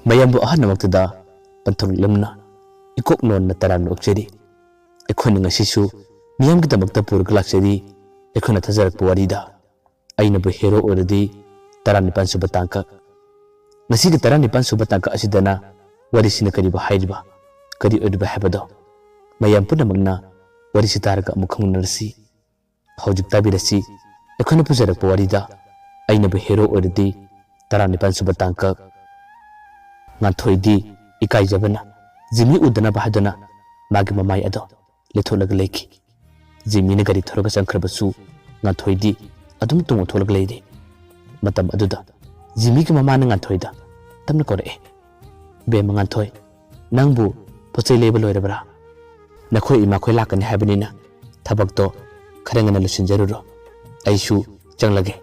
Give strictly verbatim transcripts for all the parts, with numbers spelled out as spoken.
ꯃꯌꯥꯝꯕꯨ ꯑꯍꯥꯟꯕꯃꯛꯇꯗ ꯄꯟꯊꯧꯔꯤꯛꯂꯝꯅ ꯏꯀꯣꯛ ꯅꯣꯟꯅ ꯇꯔꯥꯝꯅ ꯑꯣꯛꯆꯔꯤ꯫ ꯑꯩꯈꯣꯏꯅ ꯉꯁꯤꯁꯨ ꯃꯤꯌꯥꯝꯒꯤꯗꯃꯛꯇ ꯄꯨꯔꯒ ꯂꯥꯛꯆꯔꯤ꯫ ꯑꯩꯈꯣꯏꯅ ꯊꯥꯖꯔꯛꯄ ꯋꯥꯔꯤꯗ ꯑꯩꯅꯕꯨ ꯍꯦꯔꯣ ꯑꯣꯏꯔꯗꯤ ꯇꯔꯥꯅꯤꯄꯥꯟ ꯁꯨꯕ ꯇꯥꯡꯀꯛ꯫ ꯉꯁꯤꯒꯤ ꯇꯔꯥꯅꯤꯄꯥꯟ ꯁꯨꯕ ꯇꯥꯡꯀꯛ ꯑꯁꯤꯗꯅ ꯋꯥꯔꯤꯁꯤꯅ ꯀꯔꯤꯕꯨ ꯍꯥꯏꯔꯤꯕ, ꯀꯔꯤ ꯑꯣꯏꯔꯤꯕ ꯍꯥꯏꯕꯗꯣ ꯃꯌꯥꯝ ꯄꯨꯝꯅꯃꯛꯅ ꯋꯥꯔꯤꯁꯤ ꯇꯥꯔꯒ ꯑꯃꯨꯛ ꯈꯪꯃꯤꯟꯅꯔꯁꯤ꯫ ꯍꯧꯖꯤꯛ ꯇꯥꯕꯤꯔꯁꯤ ꯑꯩꯈꯣꯏꯅ ꯄꯨꯖꯔꯛꯄ ꯋꯥꯔꯤꯗ ꯑꯩꯅꯕꯨ ꯍꯦꯔꯣ ꯑꯣꯏꯔꯗꯤ ꯇꯔꯥꯅꯤꯄꯥꯟ ꯁꯨꯕ ꯇꯥꯡꯀꯛ꯫ ꯉꯥꯟꯊꯣꯏꯗꯤ ꯏꯀꯥꯏꯖꯕꯅ ꯖꯤꯃꯤ ꯎꯗꯅꯕ ꯍꯥꯏꯗꯨꯅ ꯃꯥꯒꯤ ꯃꯃꯥꯏ ꯑꯗꯣ ꯂꯦꯊꯣꯛꯂꯒ ꯂꯩꯈꯤ꯫ ꯖꯤꯃꯤꯅ ꯒꯥꯔꯤ ꯊꯧꯔꯒ ꯆꯪꯈ꯭ꯔꯕꯁꯨ ꯉꯥꯟꯊꯣꯏꯗꯤ ꯑꯗꯨꯝ ꯇꯨꯡ ꯑꯣꯟꯊꯣꯛꯂꯒ ꯂꯩꯔꯤ꯫ ꯃꯇꯝ ꯑꯗꯨꯗ ꯖꯤꯃꯤꯒꯤ ꯃꯃꯥꯅ ꯉꯥꯟꯊꯣꯏꯗ ꯇꯞꯅ ꯀꯧꯔꯛꯑꯦ, "ꯕꯦꯝꯃ ꯉꯥꯟꯊꯣꯏ, ꯅꯪꯕꯨ ꯄꯣꯠ ꯆꯩ ꯂꯩꯕ ꯂꯣꯏꯔꯕ꯭ꯔꯥ? ꯅꯈꯣꯏ ꯏꯃꯥꯈꯣꯏ ꯂꯥꯛꯀꯅꯤ ꯍꯥꯏꯕꯅꯤꯅ ꯊꯕꯛꯇꯣ ꯈꯔ ꯉꯟꯅ ꯂꯣꯏꯁꯤꯟꯖꯔꯨꯔꯣ꯫ ꯑꯩꯁꯨ ꯆꯪꯂꯒꯦ꯫"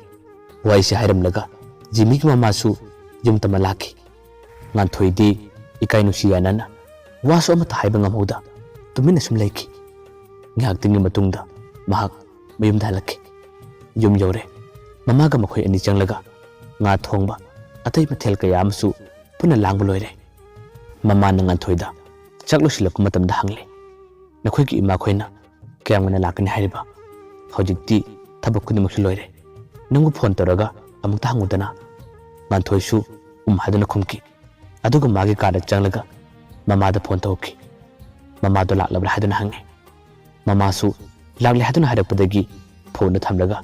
ꯋꯥꯍꯩꯁꯦ ꯍꯥꯏꯔꯝꯂꯒ ꯖꯤꯃꯤꯒꯤ ꯃꯃꯥꯁꯨ ꯌꯨꯝ ꯇꯝꯅ ꯂꯥꯛꯈꯤ꯫ ꯉꯥꯟꯊꯣꯏꯗꯤ ꯏꯀꯥꯏ ꯅꯨꯡꯁꯤ ꯌꯥꯅꯅ ꯋꯥꯁꯨ ꯑꯃꯠꯇ ꯍꯥꯏꯕ ꯉꯝꯍꯧꯗ ꯇꯨꯃꯤꯟꯅ ꯁꯨꯝ ꯂꯩꯈꯤ꯫ ꯉꯥꯏꯍꯥꯛꯇꯪꯒꯤ ꯃꯇꯨꯡꯗ ꯃꯍꯥꯛ ꯃꯌꯨꯝꯗ ꯍꯜꯂꯛꯈꯤ꯫ ꯌꯨꯝ ꯌꯧꯔꯦ꯫ ꯃꯃꯥꯒ ꯃꯈꯣꯏ ꯑꯅꯤ ꯆꯪꯂꯒ ꯉꯥ ꯊꯣꯡꯕ, ꯑꯇꯩ ꯃꯊꯦꯜ ꯀꯌꯥ ꯑꯃꯁꯨ ꯄꯨꯟꯅ ꯂꯥꯡꯕ ꯂꯣꯏꯔꯦ꯫ ꯃꯃꯥꯅ ꯉꯥꯟꯊꯣꯏꯗ ꯆꯥꯛ ꯂꯣꯏꯁꯤꯜꯂꯛꯄ ꯃꯇꯝꯗ ꯍꯪꯂꯦ, "ꯅꯈꯣꯏꯒꯤ ꯏꯃꯥꯈꯣꯏꯅ ꯀꯌꯥꯝ ꯉꯟꯅ ꯂꯥꯛꯀꯅꯤ ꯍꯥꯏꯔꯤꯕ? ꯍꯧꯖꯤꯛꯇꯤ ꯊꯕꯛ ꯈꯨꯗꯤꯡꯃꯛꯁꯨ ꯂꯣꯏꯔꯦ꯫ ꯅꯪꯕꯨ ꯐꯣꯟ ꯇꯧꯔꯒ ꯑꯃꯨꯛꯇ ꯍꯪꯉꯨꯗꯅ꯫" ꯉꯥꯟꯊꯣꯏꯁꯨ ꯎꯝ ꯍꯥꯏꯗꯨꯅ ꯈꯨꯝꯈꯤ꯫ ꯑꯗꯨꯒ ꯃꯥꯒꯤ ꯀꯥꯗ ꯆꯪꯂꯒ ꯃꯃꯥꯗ ꯐꯣꯟ ꯇꯧꯈꯤ꯫ ꯃꯃꯥꯗꯣ ꯂꯥꯛꯂꯕ꯭ꯔꯥ ꯍꯥꯏꯗꯨꯅ ꯍꯪꯉꯤ꯫ ꯃꯃꯥꯁꯨ ꯂꯥꯛꯂꯦ ꯍꯥꯏꯗꯨꯅ ꯍꯥꯏꯔꯛꯄꯗꯒꯤ ꯐꯣꯟꯗꯨ ꯊꯝꯂꯒ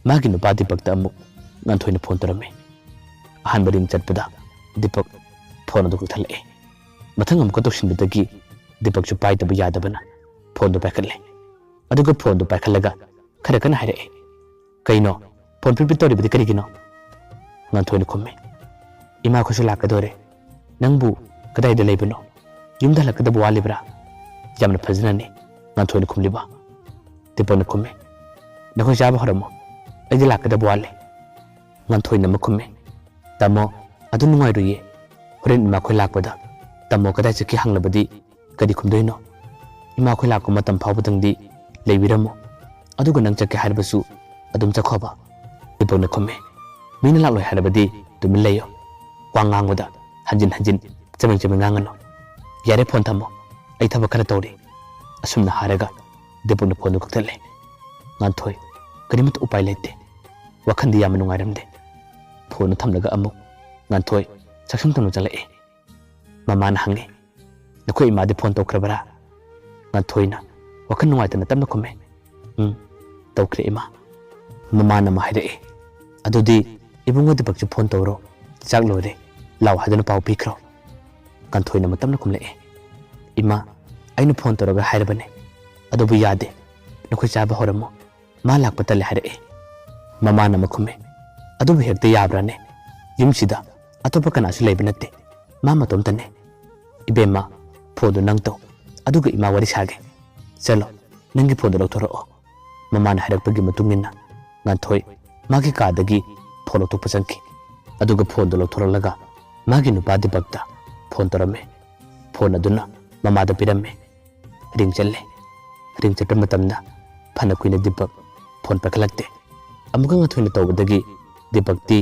ꯃꯥꯒꯤ ꯅꯨꯄꯥ ꯗꯤꯄꯛꯇ ꯑꯃꯨꯛ ꯉꯥꯟꯊꯣꯏꯅ ꯐꯣꯟ ꯇꯧꯔꯝꯃꯤ꯫ ꯑꯍꯥꯟꯕ ꯔꯤꯡ ꯆꯠꯄꯗ ꯗꯤꯄꯛ ꯐꯣꯟ ꯑꯗꯨ ꯀꯛꯊꯠꯂꯛꯑꯦ꯫ ꯃꯊꯪ ꯑꯃꯨꯛꯀ ꯇꯧꯁꯤꯟꯕꯗꯒꯤ ꯗꯤꯄꯛꯁꯨ ꯄꯥꯏꯗꯕ ꯌꯥꯗꯕꯅ ꯐꯣꯟꯗꯨ ꯄꯥꯏꯈꯠꯂꯦ꯫ ꯑꯗꯨꯒ ꯐꯣꯟꯗꯨ ꯄꯥꯏꯈꯠꯂꯒ ꯈꯔ ꯀꯟꯅ ꯍꯥꯏꯔꯛꯑꯦ, "ꯀꯩꯅꯣ? ꯐꯣꯟ ꯄꯤꯠ ꯄꯤꯠ ꯇꯧꯔꯤꯕꯗꯤ ꯀꯔꯤꯒꯤꯅꯣ?" ꯉꯥꯟꯊꯣꯏꯅ ꯈꯨꯝꯃꯤ, "ꯏꯃꯥꯈꯣꯏꯁꯨ ꯂꯥꯛꯀꯗꯣꯔꯦ꯫ ꯅꯪꯕꯨ ꯀꯗꯥꯏꯗ ꯂꯩꯕꯅꯣ? ꯌꯨꯝꯗ ꯍꯜꯂꯛꯀꯗꯕ ꯋꯥꯠꯂꯤꯕ꯭ꯔꯥ?" "ꯌꯥꯝꯅ ꯐꯖꯅꯅꯤ ꯉꯥꯟꯊꯣꯏꯅ ꯈꯨꯝꯂꯤꯕ꯫" ꯗꯤꯄꯛꯅ ꯈꯨꯝꯃꯤ, "ꯅꯈꯣꯏ ꯆꯥꯕ ꯍꯧꯔꯝꯃꯣ, ꯑꯩꯗꯤ ꯂꯥꯛꯀꯗꯕ ꯋꯥꯠꯂꯤ꯫" ꯉꯥꯟꯊꯣꯏꯅ ꯑꯃꯨꯛ ꯈꯨꯝꯃꯤ, "ꯇꯥꯃꯣ, ꯑꯗꯨ ꯅꯨꯡꯉꯥꯏꯔꯣꯏꯌꯦ꯫ ꯍꯣꯔꯦꯟ ꯏꯃꯥꯈꯣꯏ ꯂꯥꯛꯄꯗ ꯇꯥꯃꯣ ꯀꯗꯥꯏ ꯆꯠꯈꯤ ꯍꯪꯂꯕꯗꯤ ꯀꯔꯤ ꯈꯨꯝꯗꯣꯏꯅꯣ? ꯏꯃꯥꯈꯣꯏ ꯂꯥꯛꯄ ꯃꯇꯝ ꯐꯥꯎꯕꯗꯪꯗꯤ ꯂꯩꯕꯤꯔꯝꯃꯣ꯫ ꯑꯗꯨꯒ ꯅꯪ ꯆꯠꯀꯦ ꯍꯥꯏꯔꯕꯁꯨ ꯑꯗꯨꯝ ꯆꯠꯈꯣꯕ꯫" ꯗꯤꯄꯛꯅ ꯈꯨꯝꯃꯤ, "ꯃꯤꯅ ꯂꯥꯛꯂꯣꯏ ꯍꯥꯏꯔꯕꯗꯤ ꯇꯨꯃꯤꯟ ꯂꯩꯌꯣ꯫ ꯋꯥ ꯉꯥꯡꯕꯗ ꯍꯟꯖꯤꯟ ꯍꯟꯖꯤꯟ ꯆꯃꯦꯡ ꯆꯃꯦꯡ ꯉꯥꯡꯒꯅꯨ꯫ ꯌꯥꯔꯦ, ꯐꯣꯟ ꯊꯝꯃꯣ, ꯑꯩ ꯊꯕꯛ ꯈꯔ ꯇꯧꯔꯤ꯫ ꯑꯁꯨꯝꯅ ꯍꯥꯏꯔꯒ ꯗꯤꯄꯛꯅ ꯐꯣꯟꯗꯨ ꯀꯛꯊꯠꯂꯦ꯫ ꯉꯥꯟꯊꯣꯏ ꯀꯔꯤꯃꯠꯇ ꯎꯄꯥꯏ ꯂꯩꯇꯦ꯫ ꯋꯥꯈꯜꯗꯤ ꯌꯥꯝꯅ ꯅꯨꯡꯉꯥꯏꯔꯝꯗꯦ꯫ ꯐꯣꯟꯗꯨ ꯊꯝꯂꯒ ꯑꯃꯨꯛ ꯉꯥꯟꯊꯣꯏ ꯆꯥꯛꯁꯪ ꯊꯪꯅ ꯆꯪꯂꯛꯑꯦ꯫ ꯃꯃꯥꯅ ꯍꯪꯉꯤ, "ꯅꯈꯣꯏ ꯏꯃꯥꯗꯤ ꯐꯣꯟ ꯇꯧꯈ꯭ꯔꯕꯔꯥ?" ꯉꯥꯟꯊꯣꯏꯅ ꯋꯥꯈꯜ ꯅꯨꯡꯉꯥꯏꯇꯅ ꯇꯞꯅ ꯈꯨꯝꯃꯦ, "ꯎꯝ, ꯇꯧꯈ꯭ꯔꯦ ꯏꯃꯥ꯫" ꯃꯃꯥꯅ ꯑꯃ ꯍꯥꯏꯔꯛꯑꯦ, "ꯑꯗꯨꯗꯤ ꯏꯕꯨꯡꯉꯣ ꯗꯤꯄꯛꯁꯨ ꯐꯣꯟ ꯇꯧꯔꯣ, ꯆꯥꯛ ꯂꯣꯏꯔꯦ, ꯂꯥꯎ ꯍꯥꯏꯗꯨꯅ ꯄꯥꯎ ꯄꯤꯈ꯭ꯔꯣ꯫" ꯉꯥꯟꯊꯣꯏꯅ ꯑꯃꯨꯛ ꯇꯞꯅ ꯈꯨꯝꯂꯛꯑꯦ, "ꯏꯃꯥ, ꯑꯩꯅ ꯐꯣꯟ ꯇꯧꯔꯒ ꯍꯥꯏꯔꯕꯅꯦ, ꯑꯗꯨꯕꯨ ꯌꯥꯗꯦ꯫ ꯅꯈꯣꯏ ꯆꯥꯕ ꯍꯧꯔꯝꯃꯣ, ꯃꯥ ꯂꯥꯛꯄ ꯇꯜꯂꯦ ꯍꯥꯏꯔꯛꯑꯦ꯫" ꯃꯃꯥꯅ ꯑꯃ ꯈꯨꯝꯃꯦ, "ꯑꯗꯨꯕꯨ ꯍꯦꯛꯇ ꯌꯥꯕ꯭ꯔꯥꯅꯦ? ꯌꯨꯝꯁꯤꯗ ꯑꯇꯣꯞꯄ ꯀꯅꯥꯁꯨ ꯂꯩꯕ ꯅꯠꯇꯦ, ꯃꯥ ꯃꯇꯣꯝꯇꯅꯦ꯫ ꯏꯕꯦꯝꯃ, ꯐꯣꯟꯗꯨ ꯅꯪ ꯇꯧ, ꯑꯗꯨꯒ ꯏꯃꯥ ꯋꯥꯔꯤ ꯁꯥꯒꯦ꯫ ꯆꯠꯂꯣ, ꯅꯪꯒꯤ ꯐꯣꯟꯗꯨ ꯂꯧꯊꯣꯔꯛꯑꯣ꯫" ꯃꯃꯥꯅ ꯍꯥꯏꯔꯛꯄꯒꯤ ꯃꯇꯨꯡ ꯏꯟꯅ ꯉꯥꯟꯊꯣꯏ ꯃꯥꯒꯤ ꯀꯥꯗꯒꯤ ꯐꯣꯟ ꯂꯧꯊꯣꯛꯄ ꯆꯪꯈꯤ꯫ ꯑꯗꯨꯒ ꯐꯣꯟꯗꯨ ꯂꯧꯊꯣꯔꯛꯂꯒ ꯃꯥꯒꯤ ꯅꯨꯄꯥ ꯗꯤꯄꯛꯇ ꯐꯣꯟ ꯇꯧꯔꯝꯃꯦ꯫ ꯐꯣꯟ ꯑꯗꯨꯅ ꯃꯃꯥꯗ ꯄꯤꯔꯝꯃꯦ꯫ ꯔꯤꯡ ꯆꯠꯂꯦ꯫ ꯔꯤꯡ ꯆꯠꯄ ꯃꯇꯝꯗ ꯐꯅ ꯀꯨꯏꯅ ꯗꯤꯄꯛ ꯐꯣꯟ ꯄꯥꯏꯈꯠꯂꯛꯇꯦ꯫ ꯑꯃꯨꯛꯀ ꯉꯥꯟꯊꯣꯏꯅ ꯇꯧꯕꯗꯒꯤ ꯗꯤꯄꯛꯇꯤ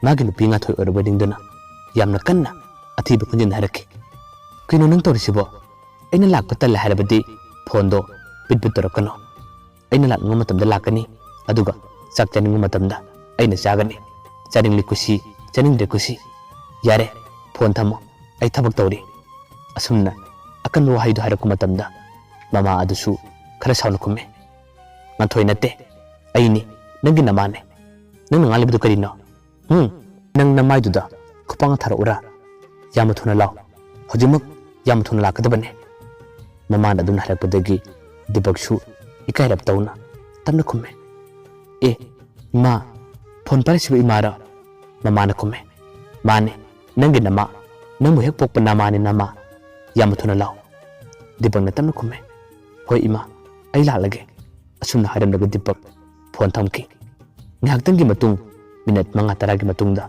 ꯃꯥꯒꯤ ꯅꯨꯄꯤ ꯉꯥꯟꯊꯣꯏ ꯑꯣꯏꯔꯕꯣꯏ ꯅꯤꯡꯗꯨꯅ ꯌꯥꯝꯅ ꯀꯟꯅ ꯑꯊꯤꯕ ꯈꯣꯟꯖꯦꯜꯗ ꯍꯥꯏꯔꯛꯈꯤ, "ꯀꯩꯅꯣ ꯅꯪ ꯇꯧꯔꯤꯁꯤꯕꯣ? ꯑꯩꯅ ꯂꯥꯛꯄ ꯇꯜꯂꯦ ꯍꯥꯏꯔꯕꯗꯤ ꯐꯣꯟꯗꯣ ꯄꯤꯠ ꯄꯤꯠ ꯇꯧꯔꯛꯀꯅꯨ꯫ ꯑꯩꯅ ꯂꯥꯛꯅꯤꯡꯕ ꯃꯇꯝꯗ ꯂꯥꯛꯀꯅꯤ, ꯑꯗꯨꯒ ꯆꯥꯛ ꯆꯥꯅꯤꯡꯕ ꯃꯇꯝꯗ ꯑꯩꯅ ꯆꯥꯒꯅꯤ꯫ ꯆꯥꯅꯤꯡꯂꯤ ꯀꯨꯁꯤ, ꯆꯥꯅꯤꯡꯗ꯭ꯔꯦ ꯀꯨꯁꯤ꯫ ꯌꯥꯔꯦ, ꯐꯣꯟ ꯊꯝꯃꯣ, ꯑꯩ ꯊꯕꯛ ꯇꯧꯔꯤ꯫" ꯑꯁꯨꯝꯅ ꯑꯀꯟꯕ ꯋꯥꯍꯩꯗꯨ ꯍꯥꯏꯔꯛꯄ ꯃꯇꯝꯗ ꯃꯃꯥ ꯑꯗꯨꯁꯨ ꯈꯔ ꯁꯥꯎꯅ ꯈꯨꯝꯃꯤ, "ꯉꯥꯟꯊꯣꯏ ꯅꯠꯇꯦ, ꯑꯩꯅꯤ, ꯅꯪꯒꯤ ꯅꯃꯥꯅꯦ꯫ ꯅꯪꯅ ꯉꯥꯡꯂꯤꯕꯗꯨ ꯀꯔꯤꯅꯣ? ꯎꯝ, ꯅꯪ ꯅꯃꯥꯏꯗꯨꯗ ꯈꯨꯄꯥꯡ ꯊꯥꯔꯛꯎꯔꯥ? ꯌꯥꯝꯅ ꯊꯨꯅ ꯂꯥꯎ, ꯍꯧꯖꯤꯛꯃꯛ ꯌꯥꯝꯅ ꯊꯨꯅ ꯂꯥꯛꯀꯗꯕꯅꯦ꯫" ꯃꯃꯥꯅ ꯑꯗꯨꯝ ꯍꯥꯏꯔꯛꯄꯗꯒꯤ ꯗꯤꯄꯛꯁꯨ ꯏꯀꯥꯏꯔꯞ ꯇꯧꯅ ꯇꯞꯅ ꯈꯨꯝꯃꯦ, "ꯑꯦ, ꯏꯃꯥ, ꯐꯣꯟ ꯄꯥꯏꯔꯤꯁꯤꯕꯨ ꯏꯃꯥꯔꯣ?" ꯃꯃꯥꯅ ꯈꯨꯝꯃꯦ, "ꯃꯥꯅꯦ, ꯅꯪꯒꯤ ꯅꯃꯥ, ꯅꯪꯕꯨ ꯍꯦꯛ ꯄꯣꯛꯄ ꯅꯃꯥꯅꯦ, ꯅꯃꯥ꯫ ꯌꯥꯝꯅ ꯊꯨꯅ ꯂꯥꯎ꯫" ꯗꯤꯄꯛꯅ ꯇꯞꯅ ꯈꯨꯝꯃꯦ, "ꯍꯣꯏ ꯏꯃꯥ, ꯑꯩ ꯂꯥꯛꯂꯒꯦ꯫" ꯑꯁꯨꯝꯅ ꯍꯥꯏꯔꯝꯂꯒ ꯗꯤꯄꯛ ꯐꯣꯟ ꯊꯝꯈꯤ꯫ ꯉꯥꯏꯍꯥꯛꯇꯪꯒꯤ ꯃꯇꯨꯡ, ꯃꯤꯅꯠ ꯃꯉꯥ ꯇꯔꯥꯒꯤ ꯃꯇꯨꯡꯗ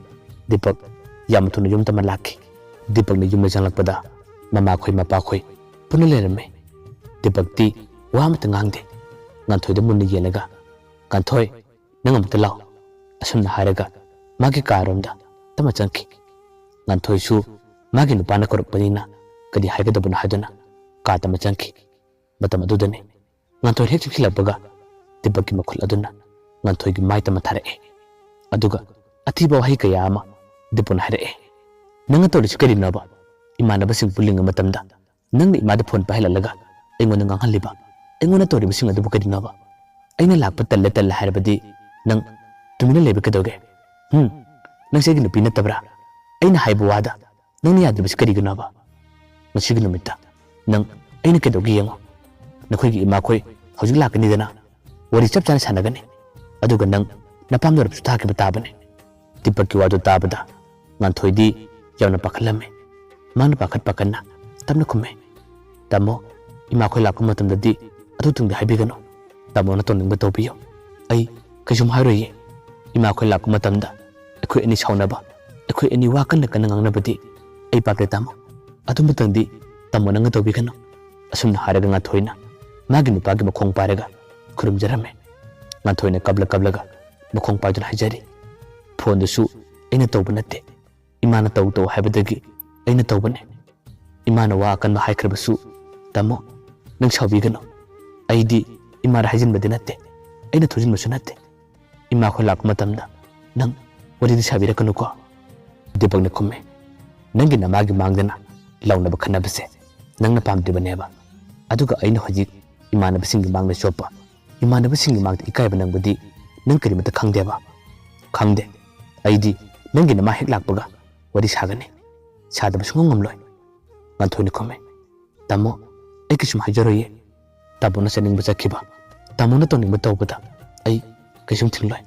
ꯗꯤꯄꯛ ꯌꯥꯝ ꯊꯨꯅ ꯌꯨꯝ ꯇꯝꯅ ꯂꯥꯛꯈꯤ꯫ ꯗꯤꯄꯛꯅ ꯌꯨꯝꯗ ꯆꯪꯂꯛꯄꯗ ꯃꯃꯥꯈꯣꯏ ꯃꯄꯥꯈꯣꯏ ꯄꯨꯟꯅ ꯂꯩꯔꯝꯃꯤ꯫ ꯗꯤꯄꯛꯇꯤ ꯋꯥ ꯑꯃꯠꯇ ꯉꯥꯡꯗꯦ꯫ ꯉꯥꯟꯊꯣꯏꯗ ꯃꯨꯟꯅ ꯌꯦꯡꯂꯒ, "ꯉꯥꯟꯊꯣꯏ, ꯅꯪ ꯑꯃꯨꯛꯇ ꯂꯥꯎ꯫" ꯑꯁꯨꯝꯅ ꯍꯥꯏꯔꯒ ꯃꯥꯒꯤ ꯀꯥꯔꯣꯝꯗ ꯇꯞꯅ ꯆꯪꯈꯤ꯫ ꯉꯥꯟꯊꯣꯏꯁꯨ ꯃꯥꯒꯤ ꯅꯨꯄꯥꯅ ꯀꯧꯔꯛꯄꯅꯤꯅ ꯀꯔꯤ ꯍꯥꯏꯒꯗꯕꯅꯣ ꯍꯥꯏꯗꯨꯅ ꯀꯥꯗ ꯑꯃ ꯆꯪꯈꯤ꯫ ꯃꯇꯝ ꯑꯗꯨꯗꯅꯤ ꯉꯥꯟꯊꯣꯏ ꯍꯦꯛ ꯆꯪꯁꯤꯜꯂꯛꯄꯒ ꯗꯤꯄꯛꯀꯤ ꯃꯈꯨꯜ ꯑꯗꯨꯅ ꯉꯥꯟꯊꯣꯏꯒꯤ ꯃꯥꯏ ꯇꯝꯅ ꯊꯥꯔꯛꯑꯦ꯫ ꯑꯗꯨꯒ ꯑꯊꯤꯕ ꯋꯥꯍꯩ ꯀꯌꯥ ꯑꯃ ꯗꯤꯄꯛꯅ ꯍꯥꯏꯔꯛꯑꯦ꯫ "ꯅꯪꯅ ꯇꯧꯔꯤꯁꯤ ꯀꯔꯤꯅꯣꯕ? ꯏꯃꯥꯟꯅꯕꯁꯤꯡ ꯄꯨꯜꯂꯤꯉꯩ ꯃꯇꯝꯗ ꯅꯪꯅ ꯏꯃꯥꯗ ꯐꯣꯟ ꯄꯥꯏꯍꯜꯂꯛꯂꯒ ꯑꯩꯉꯣꯟꯗ ꯉꯥꯡꯍꯜꯂꯤꯕ, ꯑꯩꯉꯣꯟꯗ ꯇꯧꯔꯤꯕꯁꯤꯡ ꯑꯗꯨꯕꯨ ꯀꯔꯤꯅꯣꯕ? ꯑꯩꯅ ꯂꯥꯛꯄ ꯇꯜꯂꯦ ꯇꯜꯂꯦ ꯍꯥꯏꯔꯕꯗꯤ ꯅꯪ ꯇꯨꯃꯤꯟꯅ ꯂꯩꯕ ꯀꯩꯗꯧꯒꯦ? ꯍꯨꯝ? ꯅꯪꯁꯦ ꯑꯩꯒꯤ ꯅꯨꯄꯤ ꯅꯠꯇꯕ꯭ꯔꯥ? ꯑꯩꯅ ꯍꯥꯏꯕ ꯋꯥꯗ ꯅꯪꯅ ꯌꯥꯗ꯭ꯔꯤꯕꯁꯤ ꯀꯔꯤꯒꯤꯅꯣꯕ? ꯉꯁꯤꯒꯤ ꯅꯨꯃꯤꯠꯇ ꯅꯪ ꯑꯩꯅ ꯀꯩꯗꯧꯒꯦ ꯌꯦꯡꯉꯣ꯫ ꯅꯈꯣꯏꯒꯤ ꯏꯃꯥꯈꯣꯏ ꯍꯧꯖꯤꯛ ꯂꯥꯛꯀꯅꯤꯗꯅ, ꯋꯥꯔꯤ ꯆꯞ ꯆꯥꯅ ꯁꯥꯟꯅꯒꯅꯤ꯫ ꯑꯗꯨꯒ ꯅꯪ ꯅꯄꯥꯝꯗ ꯑꯣꯏꯔꯕꯁꯨ ꯊꯥꯈꯤꯕ ꯇꯥꯕꯅꯤ꯫" ꯗꯤꯄꯛꯀꯤ ꯋꯥꯗꯨ ꯇꯥꯕꯗ ꯉꯥꯟꯊꯣꯏꯗꯤ ꯌꯥꯝꯅ ꯄꯥꯈꯠꯂꯝꯃꯤ꯫ ꯃꯥꯅ ꯄꯥꯈꯠ ꯄꯥꯈꯠꯅ ꯇꯞꯅ ꯈꯨꯝꯃꯤ, "ꯇꯥꯃꯣ, ꯏꯃꯥꯈꯣꯏ ꯂꯥꯛꯄ ꯃꯇꯝꯗꯗꯤ ꯑꯗꯨ ꯇꯨꯡꯗ ꯍꯥꯏꯕꯤꯒꯅꯨ꯫ ꯇꯥꯃꯣꯅ ꯇꯧꯅꯤꯡꯕ ꯇꯧꯕꯤꯌꯨ꯫ ꯑꯩ ꯀꯩꯁꯨꯝ ꯍꯥꯏꯔꯣꯏꯌꯦ꯫ ꯏꯃꯥꯈꯣꯏ ꯂꯥꯛꯄ ꯃꯇꯝꯗ ꯑꯩꯈꯣꯏ ꯑꯅꯤ ꯁꯥꯎꯅꯕ, ꯑꯩꯈꯣꯏ ꯑꯅꯤ ꯋꯥ ꯀꯟꯅ ꯀꯟꯅ ꯉꯥꯡꯅꯕꯗꯤ ꯑꯩ ꯄꯥꯛꯂꯦ ꯇꯥꯃꯣ꯫ ꯑꯗꯨꯃꯇꯪꯗꯤ ꯇꯥꯃꯣ ꯅꯪꯅ ꯇꯧꯕꯤꯒꯅꯨ꯫" ꯑꯁꯨꯝꯅ ꯍꯥꯏꯔꯒ ꯉꯥꯟꯊꯣꯏꯅ ꯃꯥꯒꯤ ꯅꯨꯄꯥꯒꯤ ꯃꯈꯣꯡ ꯄꯥꯏꯔꯒ ꯈꯨꯔꯨꯝꯖꯔꯝꯃꯤ꯫ ꯉꯥꯟꯊꯣꯏꯅ ꯀꯞꯂ ꯀꯞꯂꯒ ꯃꯈꯣꯡ ꯄꯥꯏꯗꯨꯅ ꯍꯥꯏꯖꯔꯤ, "ꯐꯣꯟꯗꯨꯁꯨ ꯑꯩꯅ ꯇꯧꯕ ꯅꯠꯇꯦ꯫ ꯏꯃꯥꯅ ꯇꯧ ꯇꯧ ꯍꯥꯏꯕꯗꯒꯤ ꯑꯩꯅ ꯇꯧꯕꯅꯦ꯫ ꯏꯃꯥꯅ ꯋꯥ ꯑꯀꯟꯕ ꯍꯥꯏꯈ꯭ꯔꯕꯁꯨ, ꯇꯥꯃꯣ, ꯅꯪ ꯁꯥꯎꯕꯤꯒꯅꯨ꯫ ꯑꯩꯗꯤ ꯏꯃꯥꯗ ꯍꯥꯏꯖꯤꯟꯕꯗꯤ ꯅꯠꯇꯦ, ꯑꯩꯅ ꯊꯨꯖꯤꯟꯕꯁꯨ ꯅꯠꯇꯦ꯫ ꯏꯃꯥꯈꯣꯏ ꯂꯥꯛꯄ ꯃꯇꯝꯗ ꯅꯪ ꯋꯥꯔꯤꯗꯤ ꯁꯥꯕꯤꯔꯛꯀꯅꯨꯀꯣ꯫" ꯗꯤꯄꯛꯅ ꯈꯨꯝꯃꯦ, "ꯅꯪꯒꯤ ꯅꯃꯥꯒꯤ ꯃꯥꯡꯗꯅ ꯂꯥꯎꯅꯕ ꯈꯠꯅꯕꯁꯦ ꯅꯪꯅ ꯄꯥꯝꯗ꯭ꯔꯤꯕꯅꯦꯕ꯫ ꯑꯗꯨꯒ ꯑꯩꯅ ꯍꯧꯖꯤꯛ ꯏꯃꯥꯟꯅꯕꯁꯤꯡꯒꯤ ꯃꯥꯡꯗ ꯆꯣꯞꯄ, ꯏꯃꯥꯟꯅꯕꯁꯤꯡꯒꯤ ꯃꯥꯡꯗ ꯏꯀꯥꯏꯕ ꯅꯪꯕꯗꯤ ꯅꯪ ꯀꯔꯤꯃꯠꯇ ꯈꯪꯗꯦꯕ?" "ꯈꯪꯗꯦ꯫ ꯑꯩꯗꯤ ꯅꯪꯒꯤ ꯅꯃꯥ ꯍꯦꯛ ꯂꯥꯛꯄꯒ ꯋꯥꯔꯤ ꯁꯥꯒꯅꯤ꯫ ꯁꯥꯗꯕ ꯁꯨꯡꯉꯝ ꯉꯝꯂꯣꯏ꯫" ꯉꯥꯟꯊꯣꯏꯅ ꯈꯨꯝꯃꯦ, "ꯇꯥꯃꯣ, ꯑꯩ ꯀꯩꯁꯨꯝ ꯍꯥꯏꯖꯔꯣꯏꯌꯦ꯫ ꯇꯥꯃꯣꯅ ꯆꯠꯅꯤꯡꯕ ꯆꯠꯈꯤꯕ, ꯇꯥꯃꯣꯅ ꯇꯧꯅꯤꯡꯕ ꯇꯧꯕꯗ ꯑꯩ ꯀꯩꯁꯨꯝ ꯊꯤꯡꯂꯣꯏ꯫